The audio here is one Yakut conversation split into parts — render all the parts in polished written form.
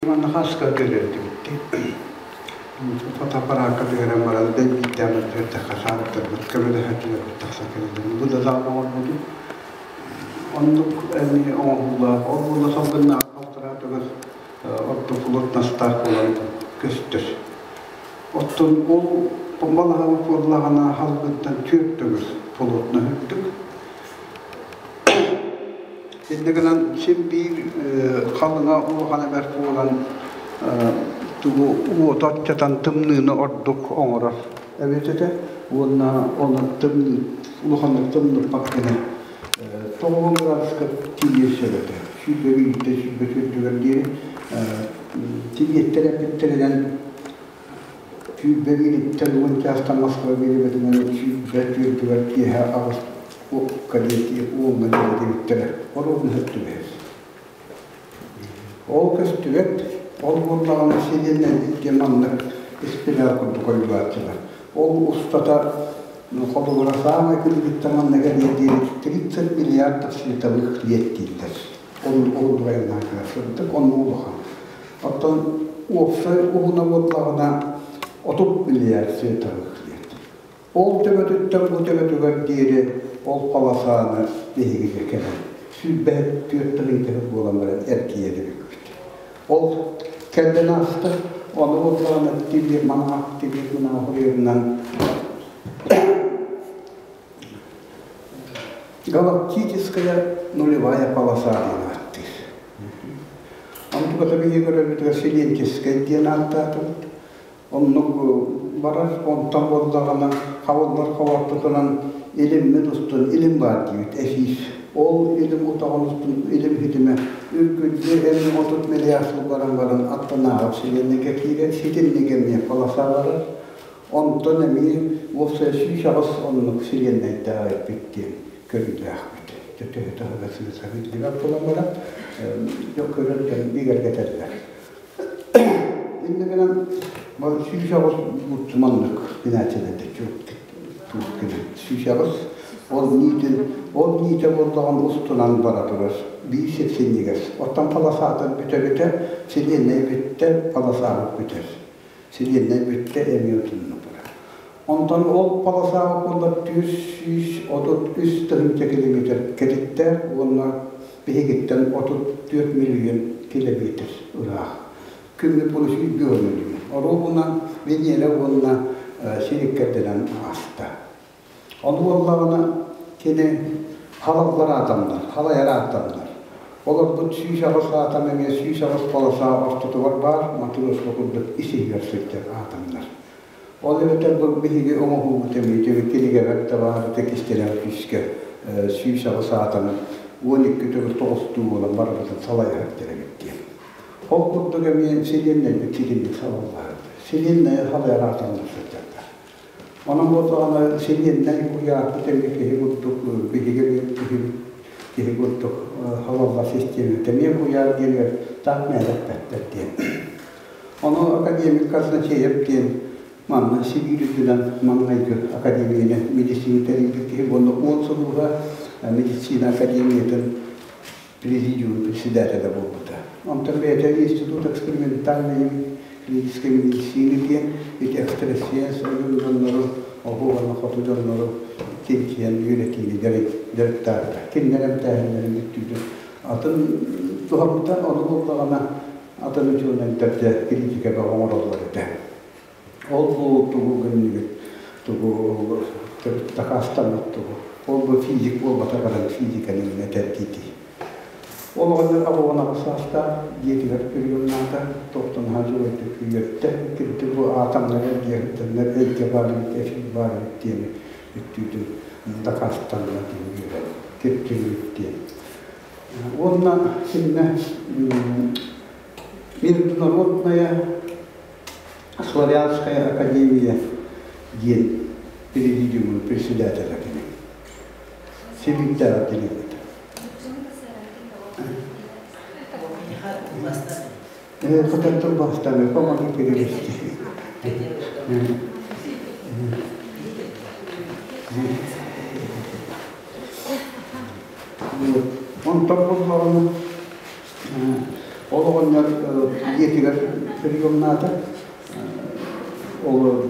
Манна хаска көрөөтүбүт фотоаппараакка түһэрэн баран дэйбииттээн түһэрдэххэ саабыттарбыт көмөлөһөөччүлэрбит тахсан кэлэллэр. Бу да заал оҥорбутум. Оннук эмиэ оҥоһуулаах. Ол буолла салгыннаах балтараа төгүл орто плотностаах буолан көстөр. Оттон ол балаһабыт буоллаҕына салгынтан түөрт төгүл плотно үрдүк. Инньэ гынан син биир халыҥа улахана бэрт буолан тугу уоту аччатан тымныыны ордук оҥорор эбит этэ уонна ону тымныы улаханнык тымныппат гына тоҕуһун градуска тиийэр сөп этэ. 21-тэн 24-үгэр диэри тириэттэр эппиттэринэн 21-иттэн 10 чаастан Москва биэрибэтинэн 24-үгэр киэһэ аҕыс окка диэки уоҥҥа диэри диэбиттэрэ. Оруобуна сөп түбэһэр. Ол көстүбэт, ол буоллаҕына сириэннэйбит диэн маннык испиляр курдук ойуулааччылар. Ол устата холобура саамай күлүгүттэн манна кэлиэ диэри 30 миллиардов световых лет дииллэр. Ол ол айаннаан кэлэр сырдык, оннук улахан. Оттон уопсай уһуна буоллаҕына 30 миллиард световых лет. Ол төбөтүттэн бу төбөтүгэр диэри ол полосаны биһиги кэлэн 124 тыһыынча буолан баран эргийэ эбиппит. Ол кэллэн ааста, ону буоллаҕына тибиир манаах, тибиир манаах уйарынан галактическая нулевая полоса диэн ааттыыр. Онтуката биһиги көрөрбүтүгэр Вселенческэй диэн ааттаатыбыт. Оннук барар, онтон буоллаҕына хабыллар хобордотунан илиммит устун илим баар диибит эфир. Ол илим утаҕын устун илим ситимэ үргүлдьү эмиэ 30 миллиард сыл баран баран аттынааҕы вселеннайга киирэр, ситинник эмиэ полоса барар. Онтон эмиэ уопсайа 108 оннук вселеннайдаах эппит диэн көрүүлээхпит. Төһө таһыгар сыыса биллибэт буолан баран, дьон көрөр дьон бигэргэтэллэр. Инньэ гынан 108 маннык бинээччилэрдэ гынан 108 ол ниитин ол ниитэ буоллаҕын устунан бара турар биир сипсинньигэс. Оттон полосаатын бүтэ-бүтэ силиэннэй бүттэ полосаабыт бүтэр. Силиэннэй бүттэ эмиэ утунна барар. Онтон ол полосаабыт буолла 433 тыһыынча километр кэтиттээх уонна биһигиттэн 34 миллион километр ыраах. Күммүт буну 104 миллион. Оруобуна Венера уонна сир иккэрдинэн ааста. Ону буоллаҕына кини халаллар аатаннар, халайар ааттаннар. Олорбут 108 аатам эмиэ 108 полоса ортотугар баар матырыаска курдук ис-иһигэр сылдьар аатаннар. Ол эбэтэр бу биһиги оҥоһуубут эмиэ түмүк кинигэбэр да баар ити кистэлэҥ күүскэ 108 аатаны 12 төгүл тоҕустуу буолан барыбытын салайар эбит диэн. Ол курдук эмиэ вселеннайбыт ситимник салаллар. Вселенная салайар аатаннар сылдьаллар. Онон буоллаҕына вселеннай куйаарбыт эмиэ киһи курдук биһиги киһибит киһи курдук салаллар систиэмэтэ эмиэ куйаар диэнигэр таах мээнэ эппэттэр диэн. Ону академик Казначеев диэн манна Сибиир үрдүнэн маҥнайгы академияны медицина тэрийбит киһи уонна 10 сыл уһа медицина академиятын президиум председателэ буолбута. Онтон бэйэтэ институт экспериментальной клинической медицины диэн ити экстрасенс ойуун дьоннору, оһуоханы хоту дьоннору чинчийэн үөрэтиини дьарыктаабыта. Кинилэр эмтээһиннэрин бүттүүтүн атын туһаммыта, ону буоллаҕына атын учуонайдар критика бөҕө оҥороллор этэ. Ол бу тугу гынныгыт, тугу дакаастаммыт тугу. Ол бу физик буолбата баран физиканы этэр дии. Ол оҕонньор абоҕун саастаах дьиэтигэр приемнаата, тохтон хаачыбайдык үөртэ, кирдик бу аатамнар эргиэхтэннэр эйгэ баар эбит, эфир баар эбит диэни бүттүүтүн дакаастанна диэн үөрэн, кирдик диэн. Уонна синнэ Международная Славянская академия диэн президиумун председателэ кини. Сибиирдээҕи отделениета. Хотортон бастан помогу перевести. Онтон буллаҕына ол Ол оҕонньор дьиэтигэр приемнаата. Ол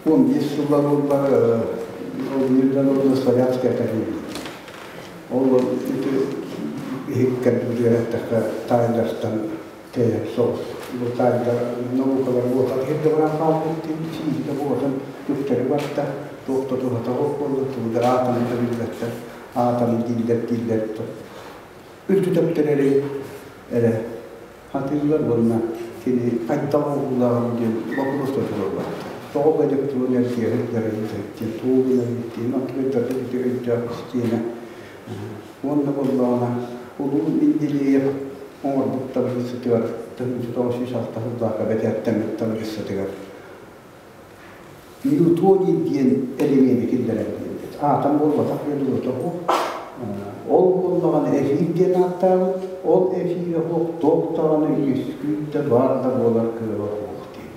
15 сыллар буоллар ол Международная славянская академия. Ол ити иһиккэрдибитигэр эттэххэ таайдартан тэйэр соҕус. Бу таайдар наукалар буолбат иһирдэ баран хаалбыт сииһитэ буолатын үктэри барда. Туох да туһата суох буолла, тугу да аатаны да билбэттэр, аатаны дииллэр дииллэр үрдүтэптэрэри эрэ сатыыллар уонна кини хайдах оҥоһуулааҕын диэн боппуруос да туруорбаттар. Тоҕо бу электрон эргиэһин диэн тугу гынан диэн онтукайдарда ити өйдөөх истиэнэ уонна буоллаҕына улуу Менделеев оҥорбут таблицатыгар 1906 сыллаахха бэчээттэммит таблицатыгар Ньютоний диэн элемены киллэрэн биэрбит. Аатам буолбатах диэн уота суох. Ол буоллаҕына эфир диэн ааттаабыт, ол эфирэ суох туох даҕаны үөскүүр да баар да буолар кыаҕа суох диэн.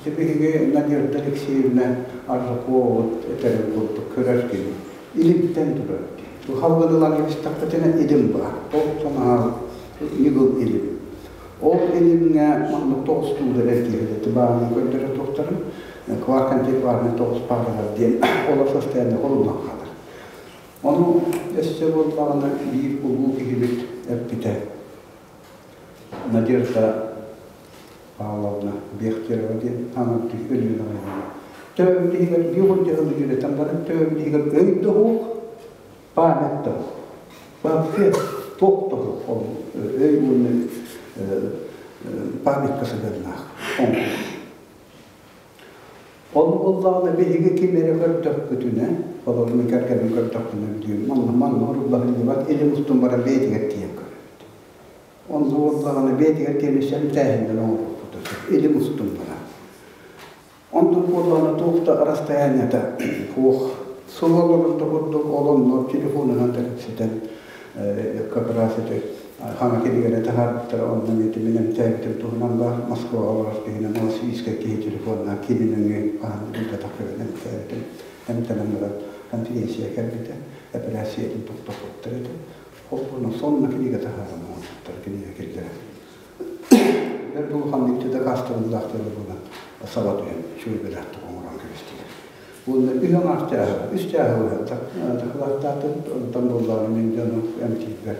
Ити биһиги Надежда Алексеевна Аржакова этэрин курдук көрөр киһи илимтэн турар диэн. Бу халгын ылан кэбистэхпитинэ илим баар. Ол санаа ньыгыл илим. Ол илимҥэ маннык тоҕустуулар эргиһэлэти баанын көрдөрө туохтарын кварк антикварнай тоҕус пааралар диэн олор состояние холунан хаалар. Ону өссө буоллаҕына биир улуу киһибит эппитэ Надежда Павловна Бехтерева диэн аҥардыы өлүүн аҕайына. Төбөбүт иһигэр биир дьаһалы үөрэтэн баран төбөбүт иһигэр өй да суох, память да суох. Вообще туох да суох ол өй уонна памятка сыһыаннаах оҥкул. Ол буоллаҕына биһиги ким эрэ көрдөхпүтүнэ, холобур мин кэргэним көрдөхпүнэ билиим, манна манна уруллаһыллыбат илим устун баран бэйэтигэр тиийэн көрөбүт. Онно буоллаҕына бэйэтигэр тиийэн сэмтээһиннэр оҥоруохпут илим устун баран. Онтун буоллаҕына туох да расстояниета суох. Сыл олорон да курдук ол онно телефонунан да кэпсэтэн как раз ити хаҥа кинигэни таһаарбыттара онно ити мин эмтээбитим туһунан баар Москваҕа олорор киһинэн Новосибирскай киһи телефоннаах кини нөҥүө хаһан билбэтэх көрөн эмтээбитим. Эмтэнэн баран конференция кэлбитэ, эпэрээссийэтин тохтоппуттар этэ. Холбоно сонно кинигэ таһааран оҥорбуттар, кинигэ киллэрэн. Бэрт улаханнык ити дакаастабыллаах дьоно буолан саба түһэн үчүгэй бэлэхтик оҥорон кэбистилэр. Уонна үс аҥаар чааһы, үс чааһы быһа дакылааттаатыбыт, онтон буоллаҕына мин дьону эмтиирбэр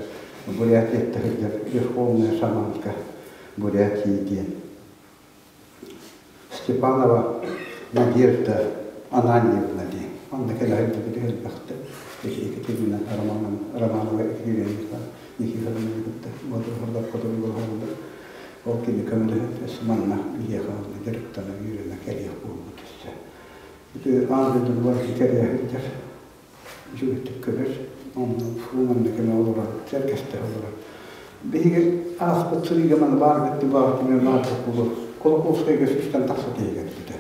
Бурятияттан сылдьар Верховная шаманка Бурятии диэн Степанова Надежда Ананьевна диэн. Онно кэлэ сылдьыбыт элбэхтэ. Екатерина Романова Екатерина Никифоровна кытта бодоруһаллар, хотуруулаһаллар. Ол кини көмөлөһөн өссө манна биһиэхэ онно дьарыктана үөрэнэ кэлиэх буолбут өссө. Ити аан дойдутугар кэлэ сылдьар үчүгэйдик көрөр, онно манна кэмэ олорор, сэргэстэһэ олорор. Биһиги ааспыт сырыыга маны баар кытты баар түмэ баар буолуо. Кулаковскайга сүүстэн тахса киһи кэлбитэ.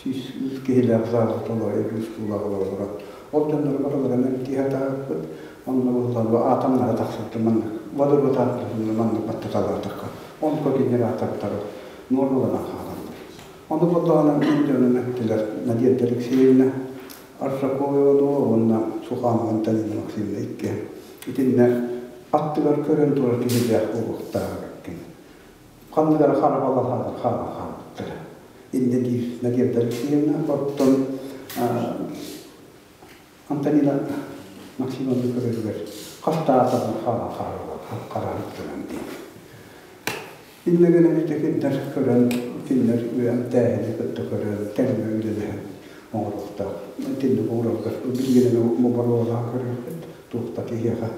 100 киһилээх залы толору эбии олорор. Ол дьоннору барыларын эмтии сатаабыппыт. Онно буоллар атомнара тахсыбыта маннык. Водород маннык баттаталаатахха. Онкогенератордары нуормаланан хаалаллар. Ону буоллаҕына мин дьонум эттилэр Надежда Алексеевна Аржакова Иванова уонна Суханова Антонина Максимовна иккиэн итиннэ аттыгар көрөн турар киһилээх буолуохтаах эбиккин. Ханнык эрэ харабалаһалар хаалан хаалбыттара. Иннэ диир Надежда Алексеевна, оттон Антонина Максимовна көрөрүгэр хас да аатаран хаалан хаалан диэн. Иннэ гынан ити кинилэр көрөн, кинилэр эмтээһини кытта көрөн, тэҥҥэ үлэлэһэн оҥоруохтаах. Итинник оҥорорго билигин боруобалаан көрүөхпүт, туох да киһиэхэ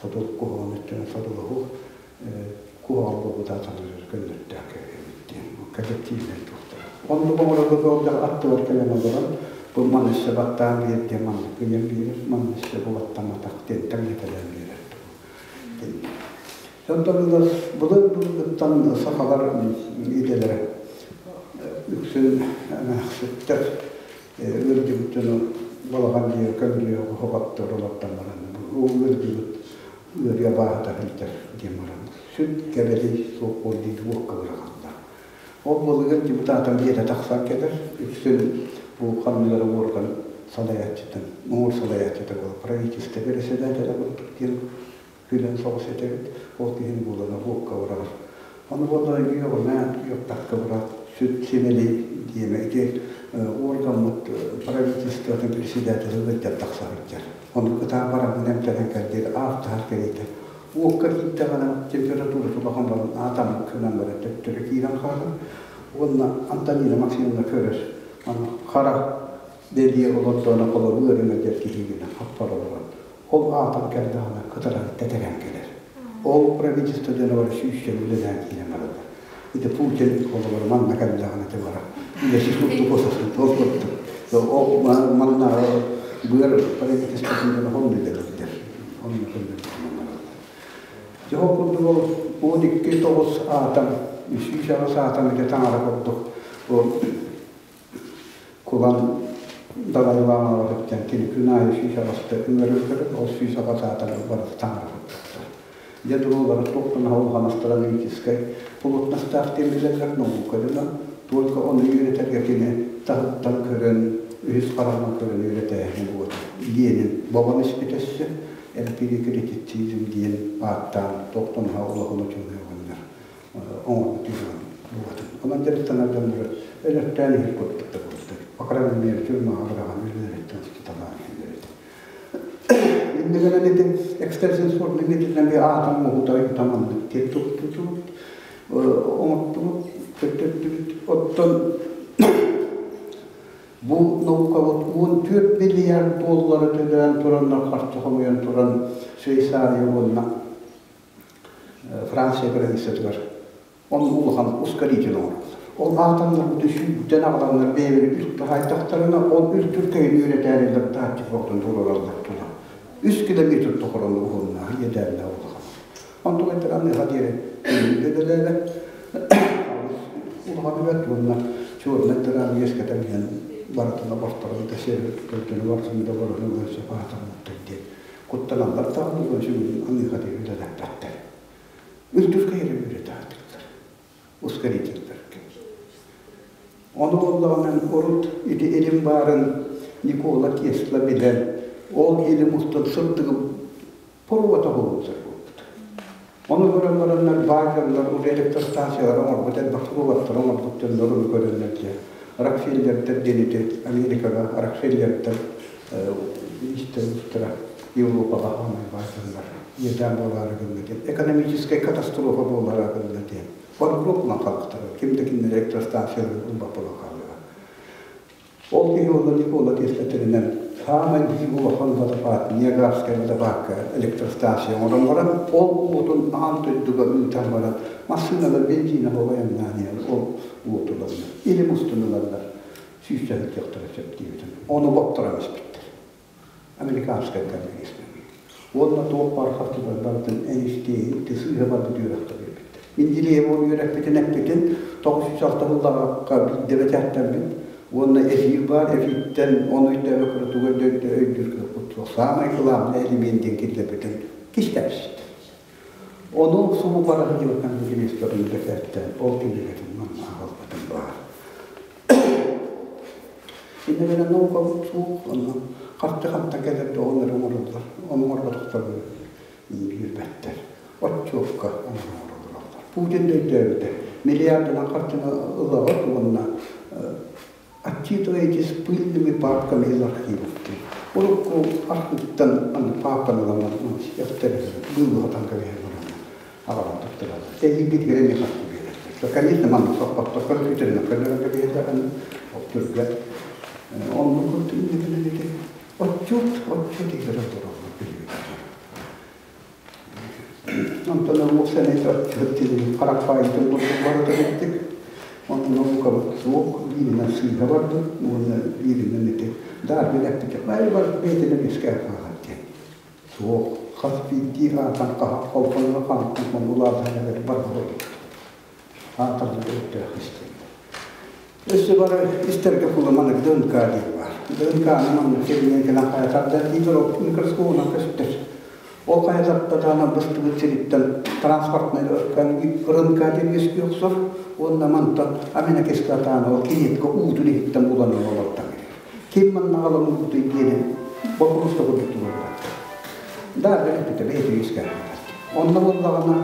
содул куһаҕан өттүнэн содулуһу куһаҕан буолбута саныыры көннөрдөөх кэбиһэбит диэн кэлэктиибинэн туохтара. Оннук оҥорорго сылдьар аттыбар кэлэн олорон, бу маны өссө баттаан биэр диэн маннык ыйан биэрэр, манны өссө бу баттамматах диэн тэҥнэтэлээн биэрэр. Онтон ыла былыр-былыргыттан сахалар идэлэрэ үксүн эмээхситтэр ыалдьыбыт дьону балаҕан дьиэ көмүлүө оһоҕоттор олордон баран ол ыалдьыбыт ыарыы абааһыта сылдьар диэн баран сүт кэбэлий суох буол диир уокка быраҕаллар. Ол былыргы депутатам дьиэтэ тахсан кэлэр үксүн бу ханныгара уорган салайааччытын муҥур салайааччыта буолар правительство бэрэссэдээтэлэ курдук диэн күлэн соҕус этэбит, ол киһини булан уокка ураҕар. Ону буоллар үөҕүмэ, үөхпэккэ бырах, сүт симэли диэмэ ити органмыт правительствотын председателэ ыалдьан тахса сылдьар. Ону кытаан бараммын эмтэнэн кэл диир аахтаһар кэриэтэ. Уокка киирдэҕинэ температурата улахан баран аатаммыт гынан баран төттөрү киирэн хаалар. Уонна Антонина Максимовна көрөр. Аны хара бэлиэ олордоҕуна холобур ыарыҥа диэн киһигинэ хаппар олорон. Ол аатам кэллэҕинэ кытаран тэтэрэн кэлэр. Ол правительство дьоно бары сүүсчэ үлэлээн киирэн бараллар. Ити Путин холобура манна кэллэҕинэ ити бара үлэси курдук ол курдук. Ол манна быар правительствотын дьоно онно үлэлииллэр. Онно бараллар. Дьэ ол курдук ол 12 9 аатам, 108 аатам ити таҥара курдук ол Кулан Далай Ламаҕа кини күн аайы 108-та ыҥырыр, ол 108 аатары барыта таҥара курдуктар. Дьэ дулуулара туох да улахан астрономическай плотностаах диэн наука дьоно, только ону үөрэтэргэ кини таһыттан көрөн, үһүс хараҕынан көрөн үөрэтээһин буолар. Диэнин бобон испит өссө эмпирикритицизм диэн ааттаан туох да улахан учуонай оҕонньор оҥорбут буолатын. Онон дьарыктанар дьоннору өлөртөөн иһэр курдук да буолбута. По крайней мере, тюрьмаҕа быраҕан өлөрөттөн устуталаан иһэллэр этэ. Иннигинэн ити экстрасенсорный методынан би аатам оҕута ыйтаманнык диэн туттутубут, оҥоттубут, төттөттүбүт. Оттон бу наукабыт 14 миллиард доллары төлөөн тураннар харчы хомуйан туран Швейцария уонна Франция границатыгар он улахан ускоритель оҥорбут. Ол аатаннарбыт сүүрдэн аҕаланнар бэйэбин үлтү хаайтахтарына, ол үлтүркэйин үөрэтээрилэр тааччы боҕдун туруораллар тула. 3 километр тохорон уһуннаах иэдээннээх улахан. Онтук этэр аныаха диэри үлэлээбэт улахан үбэт уонна чернай дыраны үөскэтэн иһэн барытын оборторун да сиэри көрдөнү барытын да барытын сөп аатаммыттар диэн куттаналлар даҕаны сүгүн аныаха диэри үлэлэппэттэр. Үлтүркэй эрэ үөрэтээхтиктэр, ускорительдэргэ. Ону буоллаҕынан урут ити илим баарын Никола Тесла билэн, ол илим устун сырдыгы поруота буолбуттар буолбут. Ону көрөн бараннар баай дьоннор уже электростанциялары оҥорбут, элбэх роботтары оҥорбут дьоннор ону көрөннөр дьэ Рокфеллердэр диэн ити Америкаҕа Рокфеллердэр истэр устара Европаҕа хаамай баай дьоннор иэдээн буолаары гынна диэн экономическай катастрофа буолаары гынна диэн банкрот булан хаалбыттара ким да кинилэр электростанциялары ылбат буолан хаалыаҕа. Ол киһи уонна Никола Тесла саамай биир улахан водопад, Ниагарскай водопадка электростанция оҥорон баран, ол уотун аан дойдуга ыытан баран, массыыналар бензина буолайаннаан иһэн ол уоту ыланнар, илим устун ыланнар, сүүсчэ сылдьыахтара сөп диэбитим. Ону бопторон испиттэр. Американскай коммунизм. Уонна туох баар харчылар барытын Эйнштейн сыыһа барбыт үөрэххэ биэрбиттэр. Менделеев ол үөрэппитин эппитин 906 сыллаахха биирдэ бэчээттэммит уонна эфир баар эфиртэн ону өйдөөбөккө тугу өйдүүр кыахпыт суох. Саамай главный элемент диэн киллэрбитин кистээбит. Ону субу бара сылдьыбыттан билигин бэчээттээн ол кинигэтин манна аҕалбытым баар. Иннигинэн наукабыт суох, онно харчы хантан кэлэр да ол эрэ оҥороллор. Ону оҥорботохторун биэрбэттэр. Отчуокка оҥороллор. Путин да өйдөөбүтэ. Миллиардынан харчыны ылаҕыт уонна отчитываетесь пыльными папками из архивов диэн. Урукку архыыттан аны паапканы ылан быыллатан кэбиһэн баран аҕалан туттараллар. Эһиилгитигэр эмиэ харчы биэрэллэр. Конечно, маннык соппоттор компьютеринэн көрдөрөн кэбиһэллэр ол түргэн. Оннук курдук инникинэн ити отчуот, отчуот игрэ олороллор билигин. Онтон уопсайынан отчуот диэн харах баайытын курдук барыта бүттүк. Онтон наукабыт суох, бииринэн сыыһа барбыт уонна бииринэн ити Дарвин эппитэ бары бар бэйэтинэн үөскээн хаалар диэн. Суох, хас биирдии аатан хаһан холбонно хантан улаатан эбэр барбыт. Аатан өттөөх истэллэр. Өссө бары истэргэ кулуман ДНК диэн баар. ДНК-ны маннык кэлинэн кэлэн хайатардар дииллэр, ол микроскобунан көстөр. Ол хайатартатаана быстыбыт сириттэн транспортнай РНК диэн үөскүү охсор уонна мантан аминокислотаны ол клетка уутун иһиттэн булан олортон ким манна аҕалан уурбутуй диэни боппуруоска курдук туруорбат. Да, бэйэтэ бэйэтэ үөскээн Онно буоллаҕына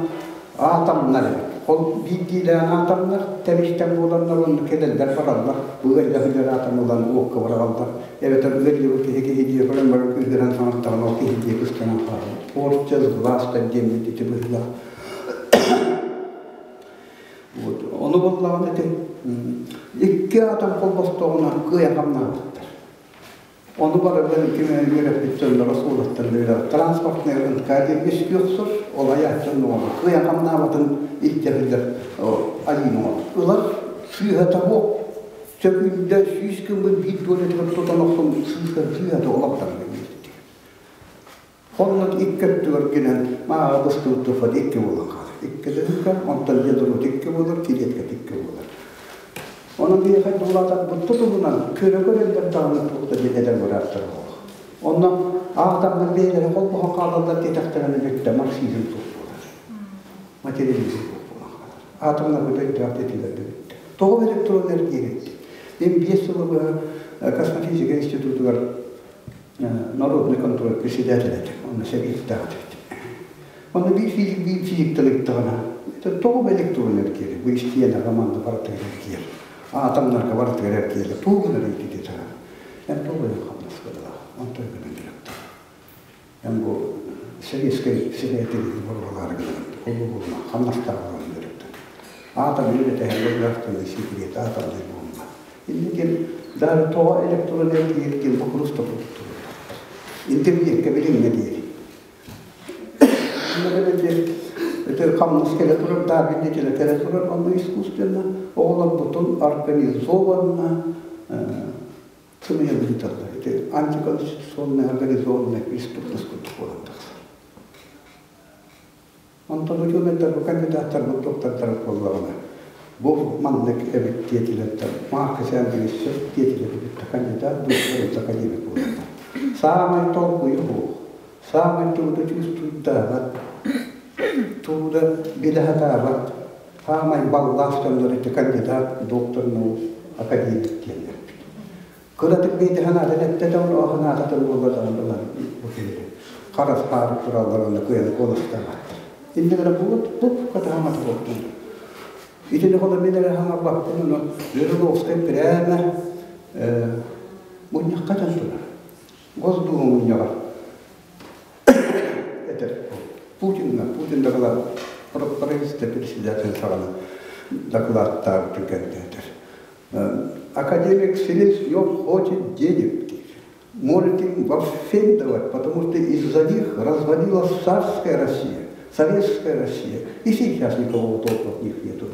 атомнар эбит. Ол биирдиилээн атомнар тэбистэн буоланнар онно кэлэллэр бараллар. Бу ыалдьа атом ылан уокка быраҕаллар. Эбэтэр ыалдьыбыт киһи киһи дии көрөн баран кыыһыран саҥартаҕына ол киһи диэки ыстанан хаалар. Порча сглазка диэммит ити быһыылаах. Вот. Ону буоллаҕына ити икки атом холбостоҕуна кыайан хамнаабаттар. Ону барытын ким үөрэппит дьонноро суолаттан үөрэх транспортнай НК диэн үөскүү охсор, ол айааччын оҥорор. Кыайан хамнаабатын илдьэ айыыны оҥорор. Ылар сыыһата буок сөкүүндэ 100 гыммыт биир дуолатыгар тутан охсон сыыһа сыыһата олохтон Оннук икки өттүгэр гынан мааҕа быстыбыт туфат икки буолан хаалар. Икки дыһыка, онтон ядро икки буолар, килиэткэ икки буолар. Онон биһиэхэ дулаатарбыт туһунан көрө-көрөллөр даҕаны туох да диэн эдэр бырааттар олох. Онно аатамнар бэйэлэрэ холбоһон хаалаллар диэтэхтэринэ бүттэ марксизм туох буолар. Материализм туох буолан хаалар. Атомнарбыт өйдөөх диэтилэр да бүттэ. Тоҕо электроннар диэбит? Мин 5 сылы быһа космофизика институтугар народный контроль председатель этэ, онно сэбиэттээх этибит. Онно биир физик биир физиктэн ыйыттаҕына, тоҕо электроннар киирэр, бу истиэнэҕэ манна барытыгар эргийэр, атомнарга барытыгар эргийэр, тугу гынар итититэҕэ. Эн тоҕо хамнас кыдалаах, онтон гынан директор. Эн бу советскай сэбиэтин боруолаары гынан, ол буолума, хамнастаах буолан директор. Атом үөрэтэһэр государственный секрет, атомный бомба. Инникин даже тоҕо электронный эргийэр диэн боппуруос тобултуруллар. Интернетке билиҥҥэ диэри. Это хамнас кэлэ турар, Дарвин кэлэ кэлэ турар, онно искусственно оҕолорбутун организованно сымыйан ыыталлар. Это антиконституционная организованная преступность курдук буолан тахсар. Онтон учуонайдар бу кандидаттарбыт доктордар буоллаҕына, бу маннык эбит диэтилэр Марк Сяндович сөп диэтилэр эбит кандидат доктор академик буолаллар. Саамай толкуйу суох, саамай тугу чувствуйдаабат, тугу да билэ сатаабат, саамай баллаах дьоннор ити кандидат доктор наук академик диэннэр. Кыратык бэйэтэ санаатын эттэ да ол санаататын буолла даҕаны ылан бу киһини харас хаарык тураллар уонна кыайан куоластаабаттар. Иннигэр буут буп катаһамата буолтун. Итини холо мин эрэ хаҥарбаппын ону Жириновскай прямо мунньахха этэн турар. Госдума мунньаҕар этэр Путинна, Путин доклад правительство председатель саҕана докладтаабытын кэннэ этэр. Академик Селезнев хочет денег. Может им вообще не давать, потому что из-за них развалилась царская Россия, советская Россия. И сейчас никакого толку от них нету.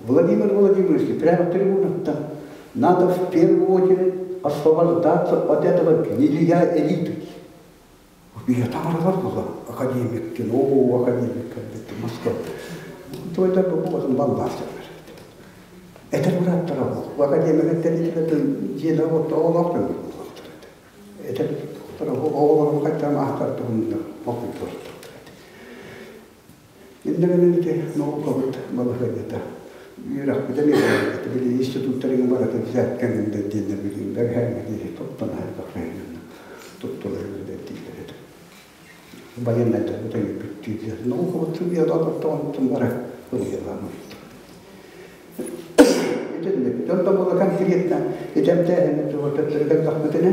Владимир Владимирович прямо трибуна там. Надо в первую очередь освобождаться от этого гнилья элиты. Я там разговаривала, академик, кино, академик, Москва. То это было балластер. Это бырааптара бу. Академик дьиэлэ вот оҕолоох Это оҕолорун хайтан аахтар туһунна бокуйтур. Иннигэнити наукабыт балаһыанньата үөрэхпитин били институттарыгын барыта взяткаҥында диэннэр билигин бэгэһээҥҥэ диэри туттан хайдах туттулар дииллэр этэ. Военнайдар бүтүттүүллэр. Наукабыт сымыйа бара ылыйалааммыт. Итинник дьон буола конкретно итэмтээһин төттөрү кэллэхпитинэ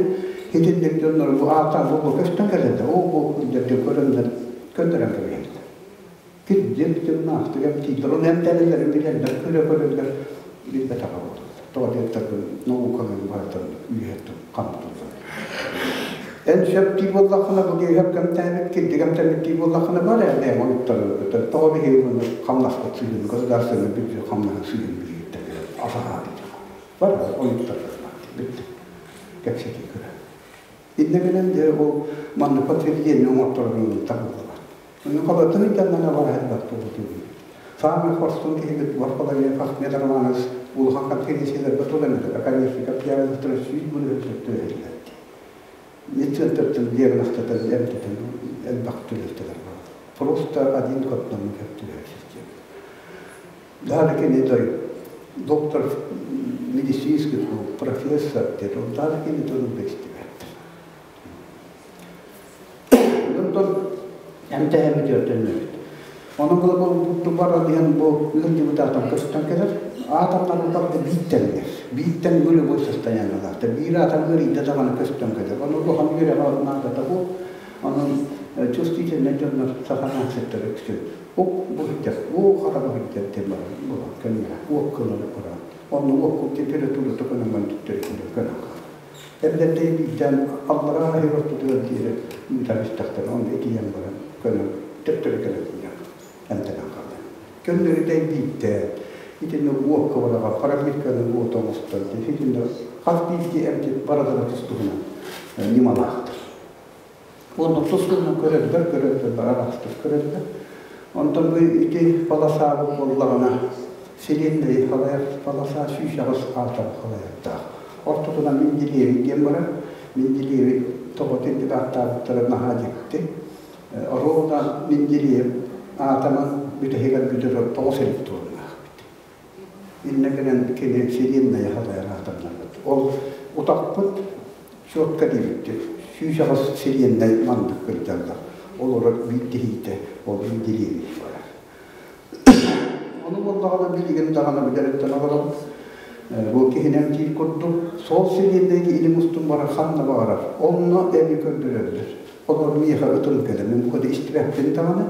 итинник дьоннор бу аатан бу көстөн кэлэллэр оо бу күндэргэ көрөннөр көннөрөн кэбиһэллэр. Кирдик тымнаахтык эмтииллэр, ону эмтэнэллэрин билэллэр, көрө көрөллөр билбэтэҕэ буолаллар. Тоҕо диэтэххэ науканан барытын үөһэттэн хамтыллар. Эн сөп дии буоллаххына, бу киһи эмтээбит, кирдик эмтэммит дии буоллаххына бар ээ, бэйэҥ оҥотторор тоҕо биһиги хамнаспыт сыыһын, государственный бюджет хамнаһын сыыһын билигиттэн асаһаа диэтэх. Бар ойуттарбат бүттэ. Кэпсэтии көрө. Иннэ гынан дьэ ол манна подтверждение оҥотторорун табыллыбат. Ону холотун ыйтаннана бараһын тугутун. Саамай хорсун киһибит Варфоломеев Ахмед Романович улахан конференцияларга туран академик диагнозтара 100 бырыһын сөптөһөллөр. Медцентртан диагностатан эмтэтэн элбэх түлэлтэлэр бар. Просто один к одному сөптөһөр система. Даже кини той доктор медицинских наук, профессор дед, он даже кини тылын да истибэт. Онтон эмтэһэммит өртөннөбүт. Онон бу баран иһэн бу ыалдьыбыт атом көстөн кэлэр. Атомнар барыта биир тэҥнэр. Биир тэҥ нулевой состояниелаахтар. Биир атом ыарыйда даҕаны көстөн кэлэр. Ону улахан үөрэҕэ наадата бу. Онон чувствительнай дьоннор саха нациятар үксүн ук бу сылдьар, уу хара бу сылдьар диэн баран буолан көннөрө уок кылары баран. Онно уокку температурата көнөҥөн төттөрү көнөн хаалар. Эбэтэр биирдээн аллараа иһэр ортотугар диэри ыытан истэхтэринэ, онно итийэн баран көнөн төттөрү кэлэн эмтэнэн хаалар. Көннөрү дэйбиирдээн, итиннэ уокка быраҕан, парамирканы уот оҥостон, итиннэ хас биирдии эмчит барылара тус-туһунан ньымалаахтар. Уонна тус-туһунан көрөллөр, көрөллөр, араастык көрөллөр. Онтон бу ити полосабыт буоллаҕына, Вселенная халайар полоса 108 атом халайардаах. Ортотунан Менделеевич диэн барар. Менделеевич тоҕо итинник ааттаабыттара наһаа дьикти. Ровно Менделеев атомын бүтэһигэр бүтэр 9 электроннаах эбит. Иннэ гынан кини Вселенная халайар атомнарбыт. Ол утахпыт четко диэбиттэр. 108 вселенная маннык кырдьаллар. Ол олорор биир киһитэ ол Менделеевич барар. Ону буоллаҕына билигин даҕаны билэриттэн олоробут. Бу киһинэн диир курдук, сол сэлиэннэйгэ илим устун барар ханна баҕарар. Онно эми көрдөрөллөр. Олор миэхэ ытым кэлэр. Мин бу истибэппин даҕаны,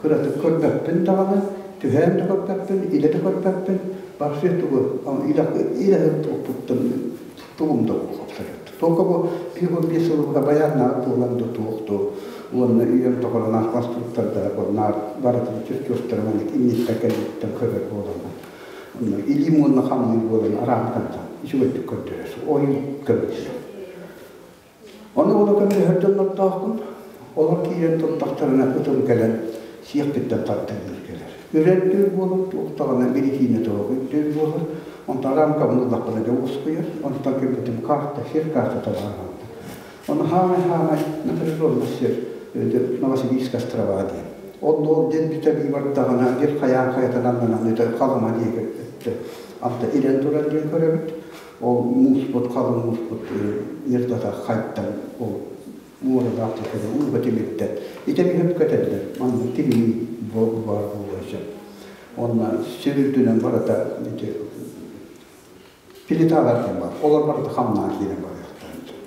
кыратык көрбөппүн даҕаны, түһээн да көрбөппүн, илэ да көрбөппүн. Вообще тугу илэ илэ туппуттан тугум да абсолютно. Только бу 55 сылга баяннаах буолан да туох да уонна үйэм тухары наар конструктордара бу наар барытын чертежтары маннык инниттэн кэнниттэн көрөр буоламмын онно илиим уонна хамныыр буолан араанкантан үчүгэйдик көрдөрөр ойун көмөлөһөр. Ону ону көмөлөһөр дьоннордоохпун. Олор киирэн турдахтарына ытым кэлэн сиэхпиттэн тардыылыыр кэлэр. Үрэрдүүр буолар, туохтаҕына биричиинэ тоҕо үрдүүр буолар. Онтон рамкабын ыллахпына дьэ уоскуйар. Онтон кэлбитим карта, сир картата баар буолла. Ону хаамай-хаамай напряженный сир Новосибирск острова диэн. Ол ол диэн бүтэ бардаҕына бир хайаан хайатын аннынан өтө Халыма диэки өттө алта ирэн турар диэн көрөбүт. Ол мууспут, халыҥ мууспут нердата хайдан ол муоралаах тиһэрэ ууга тимирдэ. Ити эмиэ көтөллөр. Маннык тимирии баар буолуон сөп. Онно сир үрдүнэн барыта ити плиталар диэн бар. Олор барыта хамнаан киирэн барыахтарын сөп.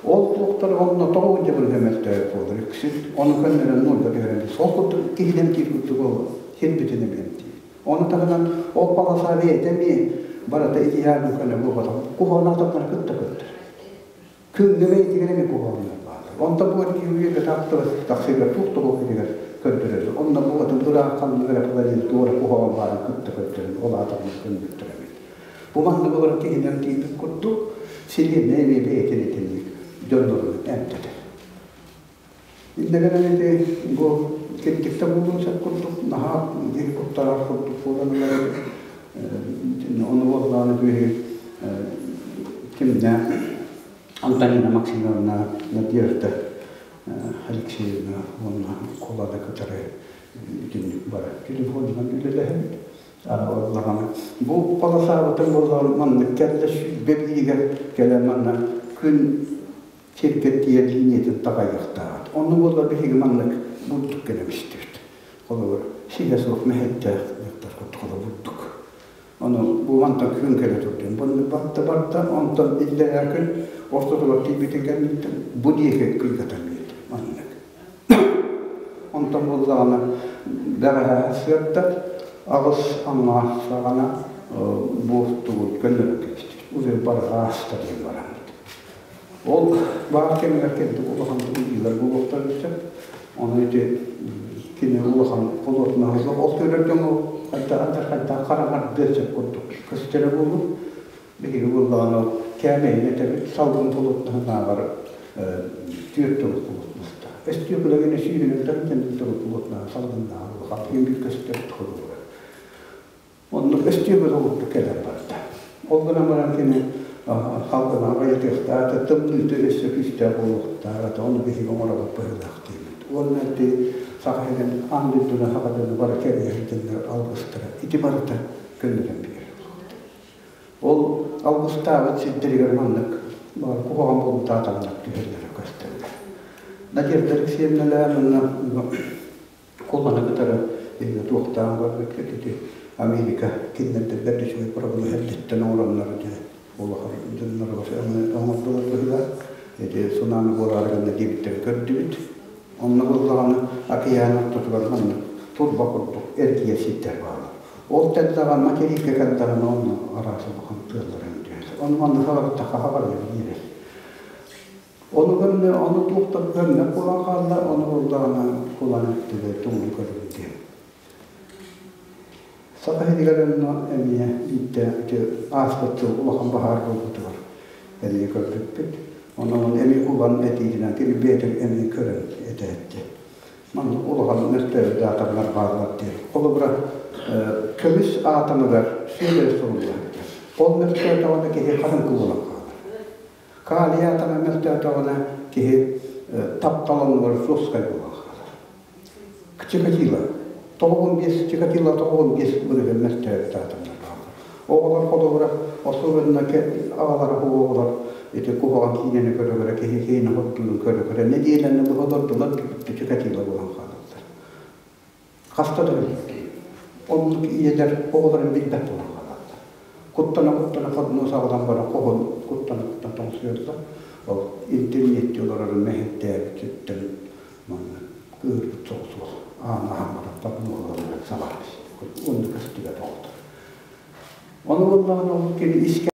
Ол туохтар онно тоҕо дьабырга мөлтөөк буолар үксүн. Ону көннөрөн нуурга түһэрэн сол курдук киһинэн киир курдук ол сирбитин эмиэмтиир. Ону таһынан ол полоса бэйэтэ эмиэ барыта идеальный көнө буолбатах. Куһаҕан кытта көттөр. Күҥҥэ бэйэтигэр эмиэ куһаҕаннар бааллар. Онтон бу үйэ тахсыыга туох да буолбутугар көрдөрөр. Онно бу атын ыраах ханнык эрэ планета туора куһаҕан баарын кытта көрдөрөн, ол аата көннөттөр эбит. Бу маннык олорон киһинэн тиийбит курдук, Вселенная эмиэ бэйэтин итинник дьоннорун эмтэтэр. Иннэ гынан ити бу кирдик да буолуон сөп курдук, наһаа киһи куттарар курдук буолан ылар эбит. Ону буоллаҕына күһү кимнээх Антонина Максимовна Надежда Алексеевна уонна Куланы кытары итинник бара телефонунан үлэлэһэбит. Буоллаҕына бу полосаабытын буоллаҕына маннык кэллэ 21-гэр кэлэн манна күн сиргэ тиийэр линиятын таҕайыахтаах. Онно буоллар биһиги маннык бурдук гына бистибит. Холобур, сигэ суох мэһэйдээх дьахтар курдук бурдук. Ону бу мантан күн кэлэ турдун. Бу батта барда, онтон иллэрээ күн ортотугар тиийбитин кэнниттэн бу диэки кыйгатан биэрдим маннык. Онтон буоллаҕына бэҕэһээ сыатта аҕыс аҥаар саҕана бу тугу көннөрөн кэбистибит. Уже барҕааста диэн бараммыт. Ол баар кэмигэр кэлбит улахан ыйыылар буолуохтарын сөп. Ону ити кини улахан холуотунаһа суох. Ол көрөр дьоҥҥо хайдах да хайдах хараҥардыа сөп курдук көстөрө буолуо. Биһиги буоллаҕына ол кээмэйин этэбит, салгын холуотунаһынааҕар түөрт төгүл холуотунастаах. Өстүөкүлэгини сүүһүнэн төгүл төгүл холуотунаһа салгыннааҕар улахан биир көстөр холугар. Оннук өстүөкүлэ курдук кэлэн барда. Ол гынан баран кини халгынаҕа байытыахтаата, тымныыта өссө күүстээх буолуохтаах, ону биһиги оҥоробут быһыылаах диибит. Уонна ити Саха сирин аан дойдуну саха дьону бары кэриэһин дьоннор алгыстара ити барыта көннөрөн биэрэр. Ол алгыстаабыт сирдэригэр маннык куһаҕан буолбутаатаҕына түһэллэрэ көстөллөр. Надежда Алексеевналаан уонна Куланы кытары Биһиги туохтаан көрбүппүт ити Америка кинилэрдэр бэрт үчүгэй проблема эрдэттэн оҥороннор дьэ улахан дьонноругар оҥордулар быһыылаах. Ити цунами буолаары гынна диэбиттэрин көрдүбүт. Онно буоллаҕына океан ортотугар маннык турба курдук эргийэр сирдэр бааллар. Ол тэллэҕэ материкка кэллэҕинэ онно араас улахан тыаллар түһэр. Ону манна салабыттахха хабарыйа биэрэр. Ону көрүнэ, ону туох да көммөт буолан хаалла, ону буоллаҕына кулан өттүгэр тугун көрүҥ диэн. Саха сиригэр онно эмиэ биирдэ ити ааспыт сыл улахан баһаар буолбутугар эмиэ көрбүппүт. Онон эмиэ кулан этиитинэн кини бэйэтэ эмиэ көрөн этээччи. Маннык улахан мөлтөөбүт аатамнар бааллар диэн. Холобура, көмүс аатамыгар сүөдэр суруллар. Ол мөлтөөтөҕүнэ киһи хаһыҥкы буолан хаалар. Калий атаҕа мөлтөөтөҕүнэ киһи таптал оннугар жесткай буолан хаалар. Чикатило. 95 Чикатило 95 бырыһын мөлтөөбүт аатымнар бааллар. Оҕолор холобура, особенно аҕалара оҕолор ити куһаҕан киинэни көрө-көрө киһи киһини хоттуурун көрө-көрө нэдиэлэни быһа олордулар бүттэ Чикатило буолан хаалаллар. Хаста да өлбүт. Оннук ийэлэр оҕолорун билбэт буолан хаалаллар. Куттана-куттана поднос аҕалан баран хоһун куттана-куттана тоҥсуйаллар. Ол интернетти олорорун мэһэйдээбит сүттэн манна кыыһырбыт соҕус уол аан аһан баран подноһуларынан сабаар Онно көстүбэт оҕолор. Ону буоллаҕына ол кини искэ